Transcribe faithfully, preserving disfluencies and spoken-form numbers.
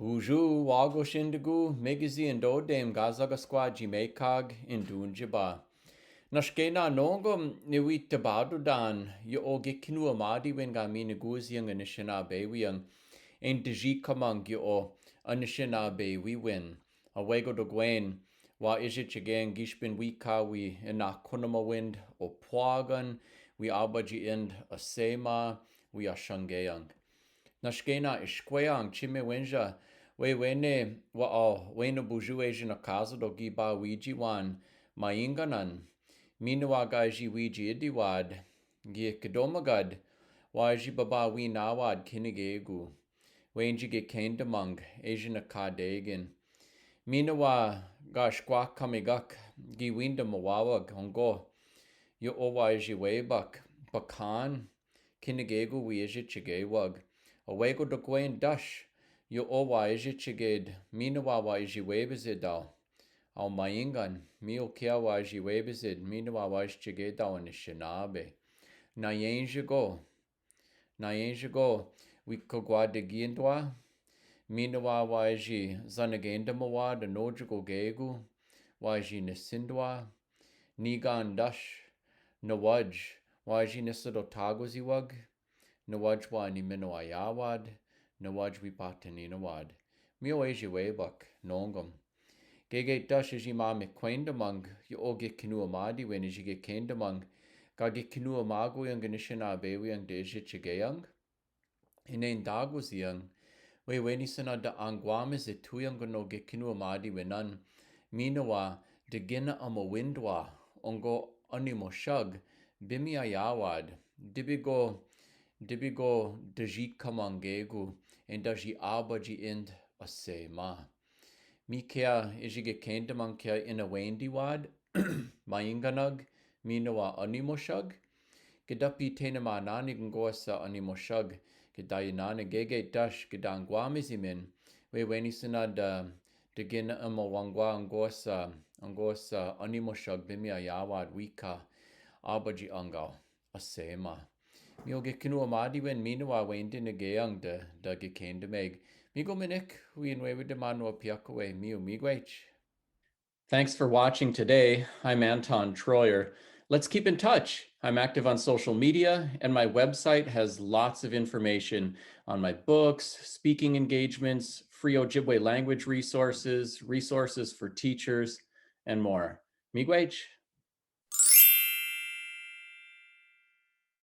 Buju, wago sindegu, megezi endo dem gazaga skwa jimekag indunjiba. Nashkena nongo ni wi tabado dan yo o gekinu amadi wen ga mi negozi ang anishina bewi ang. En deji kamang yo o anishina bewi wen. Awego dogwen, wa iji chigen gishpin wi ka wi ina konoma wind o pwagan, wi abaji end asema, wi ashangeyang. Nashkena ishkweang chime wenja, we wene wa o wene buju ejina kaza do gi ba wiji wan, ma inganan, mina wa gaji wiji idiwad, gi kidomagad, wa ji baba wi nawad kinigegu. Wenji gi kendamang, ejina kadegen. Mina wa ga shkwa kamigak, gi winda mawawag, ongo. Yo o wa iji webak, pakan, kinigegu wi iji chigewag. Awego dokwen dash, yo o wa iji chiged, mina wa wa iji webezid dal. Au maingan, mi o kia wa iji webezid, mina wa wa iji chiged dal anishinabe. Na yenjigo, na yenjigo, wi kagwa de gindwa, mina wa wa iji zanagenda mawa da nojigo gegu, wa iji nisindwa, nigan dash, na waj, wa iji nisido tago ziwag, na waj wa ni mino ayawad, na waj wi patani na wad. Mi o iji webak, nongom. Gege dash iji ma mi kwendamang, yo o gekinu amadi wen iji gekendamang, ga gekinu amago yang anishina bewi yang de iji chigeyang. Ine indago ziyang, we weni sana da angwame ze tu yang no gekinu amadi wenan, mina wa de gina amawindwa, ongo animoshag, bimi ayawad, dibigo, dibigo deji kamangegu, en daji abaji end asema. Mi kea iji gekendamang kea ina wendi wad, ma inganag, mina wa animoshag, gedapi tena ma nani ngosa animoshag, gedayi nani gege dash gedangwame zimen, we weni sana da, degena ama wangwa ngosa, ngosa animoshag bimi ayawad wika, abaji angal asema. Mi o gekinu amadi wen mina wa wendi nageyang da, da gekendameg. Mi go minik, wi inwewe de mano apiakawe, mi o migwech. Thanks for watching today. I'm Anton Troyer. Let's keep in touch. I'm active on social media, and my website has lots of information on my books, speaking engagements, free Ojibwe language resources, resources for teachers, and more. Migwech.